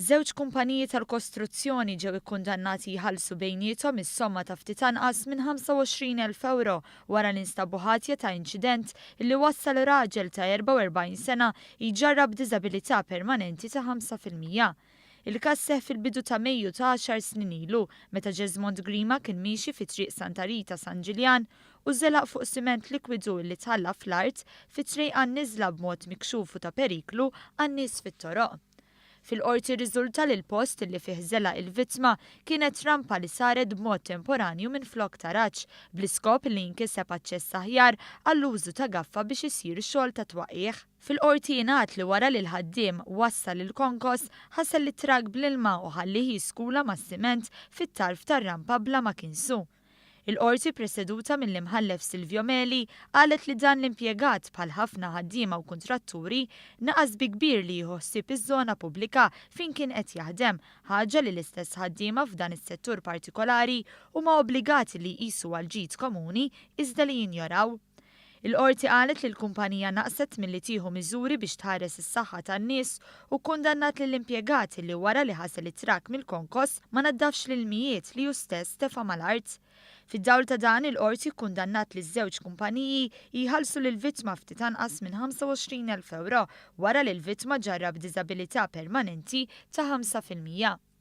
Żewġ kumpaniji tal-kostruzzjoni ġew ikkundannati jħallsu bejniethom is-somma ta' ftit anqas minn 25,000 ewro wara li nstabu ħatja ta' inċident li wassal raġel ta' 44 sena jġarrab diżabilità permanenti ta' 5%. Il-każ seħħ fil-bidu ta' Mejju ta' għaxar snin ilu meta Jesmond Grima kien miexi fi Triq Santa Rita San Ġiljan u żelaq fuq siment likwidu li tħalla fl-art fi trejqa niżla b'mod mikxuf u ta' periklu għan-nies fit-toroq. Fil-qorti rriżulta li l-post li fih żelaq il-vittma kienet rampa li saret b'mod temporanju minflok taraġ, bl-iskop li jinkiseb aċċess aħjar għall-użu ta' gaffa biex isir xogħol ta' twaqqigħ. Fil-qorti jingħad li wara li l-ħaddiem wassal il-konkos, ħasel it-trakk bl-ilma u ħallieh jiskula mas-siment fit-tarf tar-rampa bla ma kinsu. Il-Qorti preseduta mill-Imħallef Silvio Meli qalet li dan l-impjegat bħal ħafna ħaddiema u kuntratturi naqas bi kbir li jieħu ħsieb iż-żona pubblika fejn kien qed jaħdem, ħaġa li l-istess ħaddiema f'dan is-settur partikolari huma obbligati li jqisu għall-ġid komuni iżda li jinjoraw. Il-Qorti qalet li l-kumpanija naqset milli tieħu miżuri biex tħares is-saħħa tan-nies u kkundannat lill-impjegat li wara li ħasel it-trakk mill-konkos ma naddafx l-ilmijiet li hu stess tefa' mal-art. Fid-dawl ta' dan, il-Qorti kkundannat liż-żewġ kumpaniji jħallsu lill-vittma ftit anqas minn 25,000 ewro wara li l-vittma ġarrab diżabilità permanenti ta' 5%.